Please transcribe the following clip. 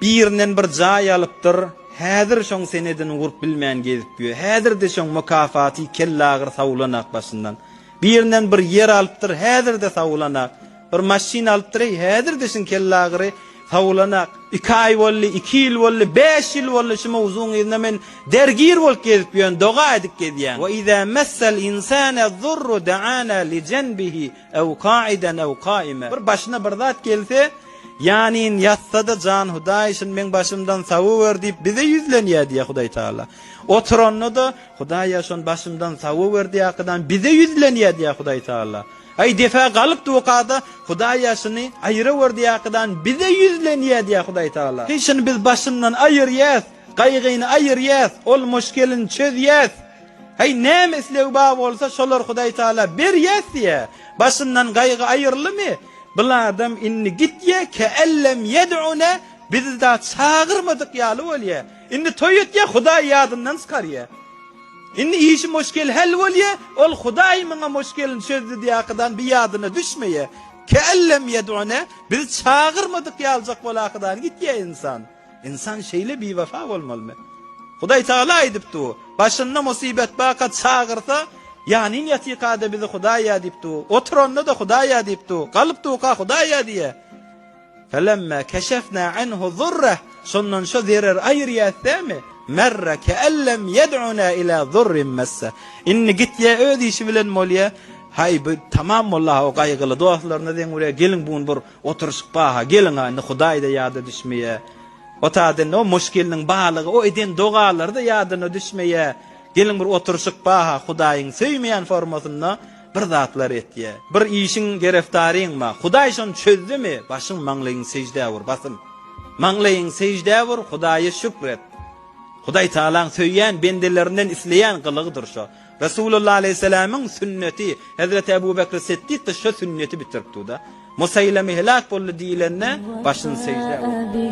Birinden bir jaý alypdyr, häzir şoň senedini gurup bilmän gezip ýör. Häzir-de şoň mükafaty kellagyr sawulanak başyndan. Birinden bir ýer alypdyr, häzir-de sawulanak. Bir maşyn alypdyr, eý, häzir-de şuň kellagyry sawulanak. Iki aý boldy, iki ýyl boldy, bäş ýyl boldy şu mowzugyň yzynda men dergir bolup gezip ýörün, doga edip gezýän. Ve izâ messel insâne zurru da'ânâ li jenbihi ew kaiden ew kaime. Bir başyna bir zat gelse, ýanyn ýatsa-da jan Hudaý şuny meň başymdan sawuwer diýip bize ýüzlenýär diýýär Hudaý Tagala. Oturanda-da, Hudaýa şony başymdan sawuwer diýýärkadan bize ýüzlenýär diýýär Hudaý Tagala. Aý depe galyp dukada Hudaýa şuny aýyrawer diýýärkadan bize ýüzlenýär diýýär Hudaý Tagala. Heý şuny biz başyndan aýyrýas, gaýgyny aýyrýas, ol muşkelini çözýäs. Heý näme islegi bar bolsa şolar Hudaý Tagala berýäs diýýär. Başyndan gaýgy aýyrlymy? Bil adam indi gitýä keellem ýed'une bizi da çagyrmadyk ýaly bolýa. Indi toý etýä Hudaý ýadyndan çykarýa. Indi işi muşkil hal bolýa, ol Hudaý muňa muşkilini çözdi diýakydan bir ýadyna düşmeýä. Keellem ýed'une bizi çagyrmadyk ýaljak bolakydan gitýä ynsan. Ynsan şeýle biwefa bolmalymy? Hudaý Tagala aýdyp dur, başynda musybet barka çagyrsa, ýanyn ýatykada bizi Hudaýa diýip dur, oturanda-da Hudaýa diýip dur, galyp durka Hudaýa diýýär. Felemme keşefna anhu zurreh, şondan şo zerer aýyrýas dämi? Merre keellem ýed'una ila zurrin messe. Indi gitýär öz işi bilen bolýar. Haý bu tamam boldy-ha o gaýgyly dostlaryna zeň urýar, geliň bu gün bir Oturyşyk baha, geliň-a indi Hudaý-da ýada düşmeýä. O taýda indi o muşkiliniň balygy, o eden dogalary-da ýadyna düşmeýä. Geliň bir oturyşyk baha, Hudaýyň söýmeýän formasynda bir zatlar etýä. Bir işiň gereftaryň bar. Hudaý şony çözdümi, başyň maňlaýyň seždä ur, basym. Maňlaýyň seždä ur, Hudaýa şükür et. Hudaý Tagalaň söýýän bendelerinden isleýän gylygydyr şo. Resulullah aleýhissalamyň sünneti, Hezreti Ebu Bekr Siddik-de şo sünneti bitiripdi-da. Musaýleme heläk boldy diýlende, başyny seždä urdy.